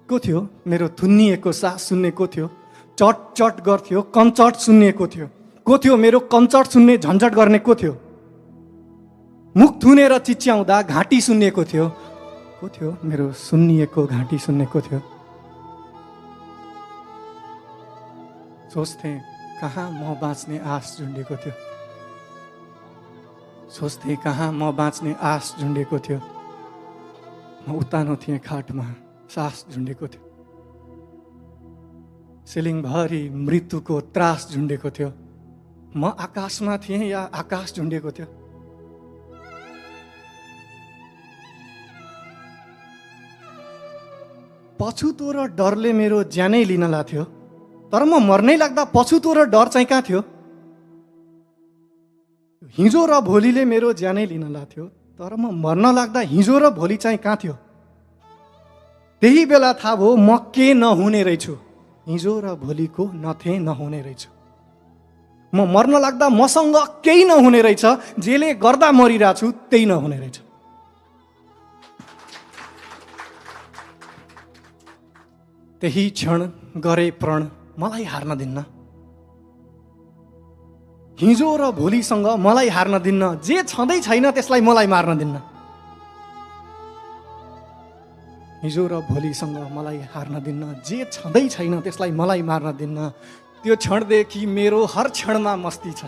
को थियो, मेरो थुन्निएको सास सुन्ने को थियो, चट चट गर्थ्यो कञ्चट सुन्नेको थियो, को थियो मेरो कञ्चट सुन्ने झन्झट गर्ने को थियो, मुख थुनेर चिच्याउँदा घाँटी सुन्नेको थियो, को थियो मेरो सुन्निएको घाँटी सुन्नेको थियो। सोच्थे कहाँ म बाँच्ने आश झुन्डेको थियो, सोच्थे कहाँ म बाँच्ने आश झुन्डेको थियो, म उत्तानो थिएँ खाटमा सास झुन्डेको थियो, सिलिङभरि मृत्युको त्रास झुन्डेको थियो, म आकाशमा थिएँ या आकाश झुन्डेको थियो। पछुतो र डरले मेरो ज्यानै लिन लाग्थ्यो, तर म मर्नै लाग्दा पछुतो र डर चाहिँ कहाँ थियो। हिजो र भोलिले मेरो ज्यानै लिन लाग्थ्यो, तर म मर्न लाग्दा हिजो र भोलि चाहिँ कहाँ थियो। त्यही बेला थाहा भयो म के नहुने रहेछु, हिजो र भोलिको नथे नहुने रहेछु। म मर्न लाग्दा मसँग केही नहुने रहेछ, जेले गर्दा मरिरहेको छु त्यही नहुने रहेछ। त्यही क्षण गरे प्रण मलाई हार्न दिन्न, हिजो र भोलिसँग मलाई हार्न दिन्न, जे छँदै छैन त्यसलाई मलाई मार्न दिन्न। हिजो र भोलिसँग मलाई हार्न दिन्न, जे छँदै छैन त्यसलाई मलाई मार्न दिन्न। त्यो क्षणदेखि मेरो हर क्षणमा मस्ती छ,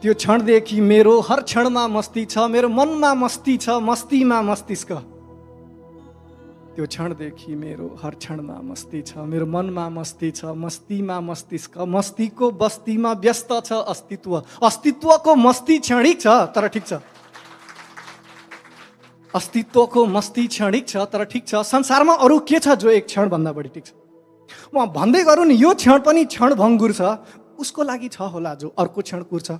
त्यो क्षणदेखि मेरो हर क्षणमा मस्ती छ, मेरो मनमा मस्ती छ, मस्तीमा मस्तिष्क। त्यो क्षणदेखि मेरो हर क्षणमा मस्ती छ, मेरो मनमा मस्ती छ, मस्तीमा मस्तिष्क। मस्तीको बस्तीमा व्यस्त छ अस्तित्व, अस्तित्वको मस्ती क्षणिक छ तर ठिक छ, अस्तित्वको मस्ती क्षणिक छ तर ठिक छ। संसारमा अरू के छ जो एक क्षणभन्दा बढी ठिक छ। म भन्दै गरौँ नि यो क्षण पनि क्षणभङ्गुर छ, उसको लागि छ होला जो अर्को क्षण कुर्छ।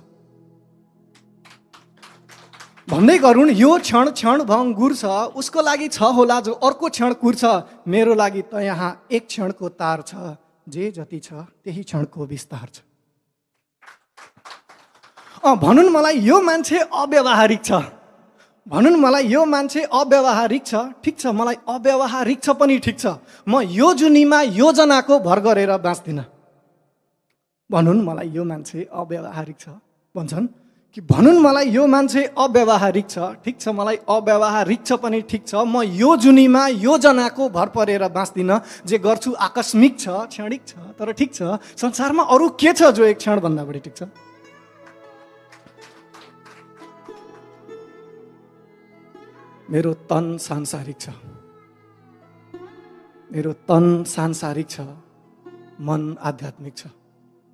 भन्दै गरौँ यो क्षण क्षणभङ्गुर छ, उसको लागि छ होला जो अर्को क्षण कुर्छ। मेरो लागि त यहाँ एक क्षणको तार छ, जे जति छ त्यही क्षणको विस्तार छ। भनुन् मलाई यो मान्छे अव्यावहारिक छ, भनुन् मलाई यो मान्छे अव्यावहारिक छ, ठिक छ, मलाई अव्यावहारिक छ पनि ठिक छ। म यो जुनीमा योजनाको भर गरेर बाँच्दिनँ। भनुन् मलाई यो मान्छे अव्यावहारिक छ भन्छन् कि भनुन् मलाई यो मान्छे अव्यावहारिक छ, ठिक छ, मलाई अव्यावहारिक छ पनि ठिक छ। म यो जुनीमा योजनाको भर परेर बाँच्दिनँ, जे गर्छु आकस्मिक छ, क्षणिक छ तर ठिक छ। संसारमा अरू के छ जो एक क्षणभन्दा बढी ठिक छ। मेरो तन सांसारिक छ, मेरो तन सांसारिक छ, मन आध्यात्मिक छ।